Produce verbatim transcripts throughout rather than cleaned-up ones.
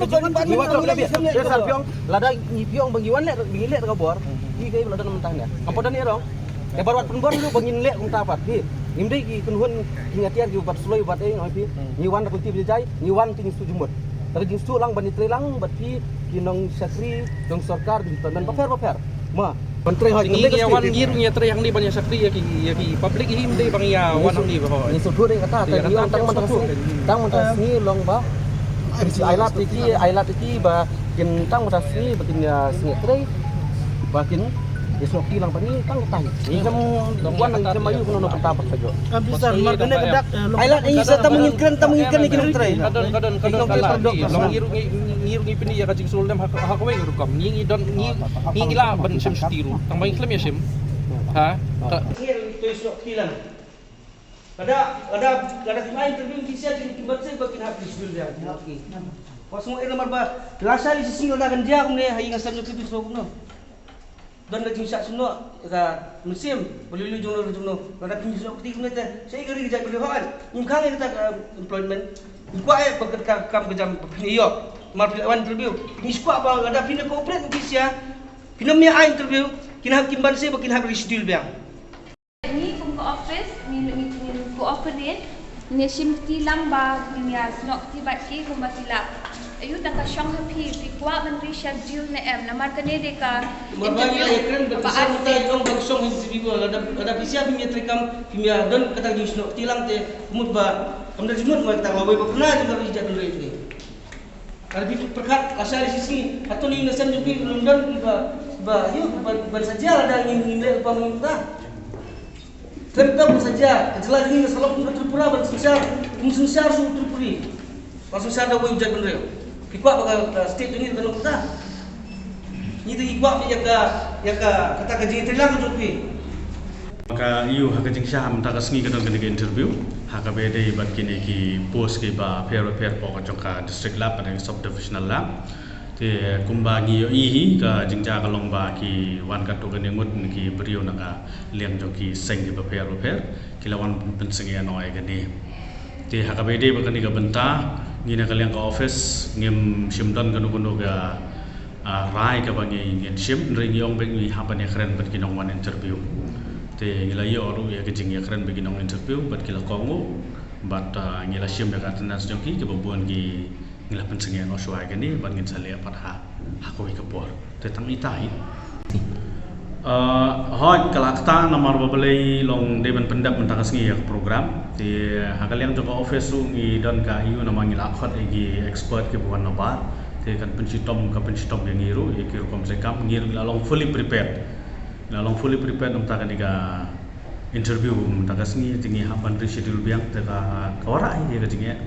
Ngi wan tang leh biang. Te sar biang, lada ngi biang ba ngi wan leh, ba ngi leh ka bor. Ki kai lada mynta ne. Apa dan erong. Te bar wat pynbor lu ba ngin leh kumta pat. Hi. Ngim dei ki kynhun ki ngatiar ki bat sloi bat ei ngai phi. Ngi wan da pynti bjai, ngi wan ti ngi su jumut. Lada ngi su lang ban ïatrei lang bat phi ki nong shakri, nong sorkar, ki ban bapher bapher. Ma, ban trei hoi. Ngi ïa wan ngi ruh ngi ïa trei hangne ban ïa shakri ïa ki, ïa ki public hi, ym dei ba ngi ïa wan hangne ba hoi. Ngi shu dei kata, te ngi wan tang mynta sngi, tang mynta sngi long ba. Ai lad ïa ki, ai lad ïa ki ba kin tang mynta sngi ba kin ïa sngi trei. Ba kin ïa sngewthuh lang ba ngi tang mynta. Ngi kem wan ngi kem ayu kano kano kata ba ka jong. Am pisar mar kane ka dak. Ai lad ngi sa tam ngin kren, tam ngin kren ngi kren trei. Ka don, ka don, ka don ka lad. Long ngi ruh ngi, ngi ruh ngi pyni ïa ka jingsngewlem ha, ha kawei ka rukom. Ngi, ngi don, ngi, ngi, ngi lah ban shem shuti ruh. Tang ba ngi khlem ïa shem. Ha? Ka ngi ruh to sngewthuh lang. Lada, lada, lada ki mai interview ki sia ki, ki ban shem ba kin hap ki shuti ruh ïa ki. Pas mo ina mar ba lasa li sisi lada kan dia kumne ha ïing asam ngi ki sngewthuh kumno. Don ka jingshah sngewthuh ka mynsiem ba lulu jong no jong no. Lada phi sngewthuh kti kumne te sa ïa ka ri ka jaitbynriew hooid. Ngim khang ïa kata ka employment. Ngim kwah ïa ba kata ka kam ka jam ba phin ïoh. Mar phi wan interview. Ngim kwah ba lada phin cooperate phi sia. Phin ym ïa ai interview. Kin hap, kim banse ba kin hap reschedule biang. Ngi kum ka office, ngi, ngi, ngi cooperate, ngi shim kti lang ba ngin ïa snoh kti bad ki kumba ki lap. Aïu ta ka shong ha phi, phi kwah ban reschedule ne em, namar kane dei ka interview ba ar stage. Ïa kren ba pisa mynta ïa long ba shong ha interview, lada, lada pisa phim ïa treikam, phim ïa don kata ka jingsnoh kti lang te, mut ba kam da jingmut ba kata ka lawei ba pynah jong ka ri jait bynriew jong ngi. Ka la phi pyrkhat lashai lashisngi, hato ïing nasem jong phi ruh ym don ba, ba, ïa, ba, ban sa jia lada ngin, ngin leh lypa mynta. Khlem da ban sa jia, ka jylla jong ngi ka sa long kum ka Tripura ban synshar, kum synshar sha u Tripuri. Ban synshar da uwei u jaitbynriew. Phi kwah ba ka, ka state jong ngi kan long kumta? Ngi te ngi kwah phi ïa ka, ïa ka, kata ka jingïatreilang jong phi. Ka ïa ha ka jingshisha mynta ka sngi ka don kane ka interview ha kaba ïadei bad kine ki post kiba pher bapher hapoh ka jong ka district lab bad ka sub divisional lab. Te kumba ngi ïohi hi ka jingjia ka long ba ki wan katto katne ngut ki briew na ka liang jong ki seng kiba pher bapher ki la wan pynsangeh noh ïa kane. Te ha kaba ïadei bad kane ka bynta ngi na ka liang ka office ngim shym don kano kano ka ah, rai kaba ngi, ngin shim, hynrei ngi ong ba ngi hap ban ïakren bad ki nongwan interview. Te ngi la ïoh ruh ïa ka jingïakren bad ki nong interview bad ki la kohnguh bad, ah, ngi la shim ïa ka attendance jong ki, kiba bun ki ngi la pynsangeh noh shuwa ïa kane bad ngin sa leh pat ha, ha kawei ka por. Te tang ita hi. Ah, hooid, ka la ktah namar ba balei long dei ban pyndep mynta ka sngi ïa ka program. Te ha ka liang jong ka office ruh ngi don ka ïa u namar ngi la khot ïa ki expert kiba wan nabar. Te kan pynshitom, ka pynshitom ïa ngi ruh ïa ki rukom se kam, ngi ruh ngi la long fully prepared. Ngi la long fully prepared na bynta kane ka interview mynta ka sngi, te ngi hap ban reschedule biang, te ka, ka wanrah ïa ka jingeh.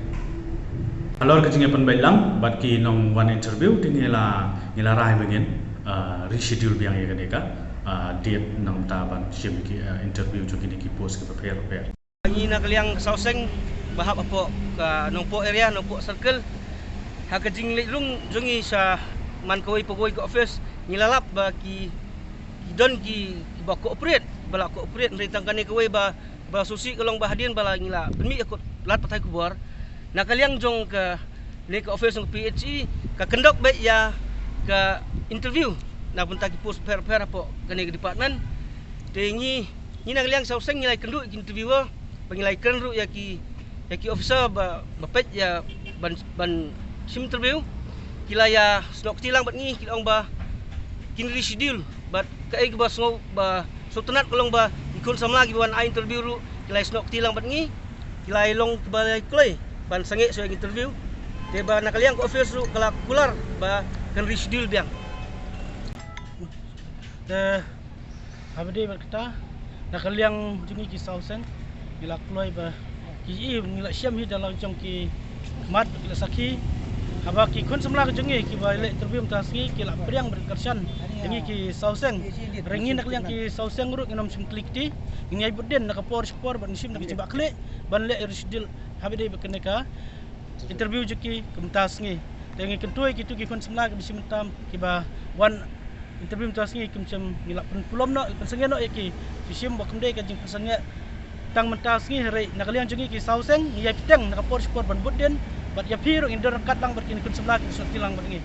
Halor ka jingeh pynbeit lang bad ki nongwan interview, te ngi la, ngi la rai ba ngin, ah, reschedule biang ïa kane ka, ah, date na bynta ban shim ki, ah, interview jong kine ki post kiba pher bapher. Ngi na ka liang ka Sawseng ba hap hapoh ka Nongpoh area, Nongpoh circle. Ha ka jingleit rung jong ngi sha man kawei pa kawei ka office ngi la lap ba ki, ki don ki, kiba cooperate, ba la cooperate, hynrei tang kane kawei ba, ba sngewsih ka long ba hadien ba la ngi la pynmih ïa ka lad pathai khubor. Na ka liang jong kane ka office jong ka P H E ka kyndok beit ïa ka interview na bynta ki post pher pher hapoh kane ka department. Te ngi, ngi na ka liang Sawseng ngi la ïakynduh ïa ki interviewer, ba ngi la ïakren ruh ïa ki, ïa ki officer ba, ba peit ïa ban, ban shim interview. Ki la ïa snoh kti lang bad ngi, ki la ong ba kin reschedule bad kaei kaba sngew, ba sngewtynnat ka long ba ki khun samla kiba wan ai interview ruh ki la ïa snoh kti lang bad ngi. Ki la ïa long kiba la ïa kloi ban sangeh shuwa ïa ka interview. Te ba na ka liang ka office ruh ka la kular ba kan reschedule biang. Te haba dei bad kata, na ka liang jong ngi ki Sawseng ngi la kloi ba ki, i, ngi la shem hi da la jong ki mat, ki la sakhi. Haba ki khun samla ka jong ngi kiba leh interview mynta ka sngi ki la pdiang bad kyrshan ïa ngi ki Sawseng. Hynrei ngi na ka liang ki Sawseng ruh ngin ym shym kli kti, ngin ïai bud dien na ka por shi por bad ngin shim na ka jingbah khlieh ban leh reschedule haba dei bad kane ka interview jong ki kumta sngi. Te ngi kyntu ïa kito ki khun samla kiba shim mynta, kiba wan interview mynta sngi, kim shym, ngi la pynpulom noh, pynsangeh noh ïa ki. Ki shim ba kam dei ka jingpynsangeh tang mynta sngi, hynrei na ka liang jong ngi ki Sawseng ngi ïai bteng na ka por shi por ban bud dien bad ïa phi ruh ngin don ryngkat lang bad kine ki khun samla kiba snoh kti lang bad ngi.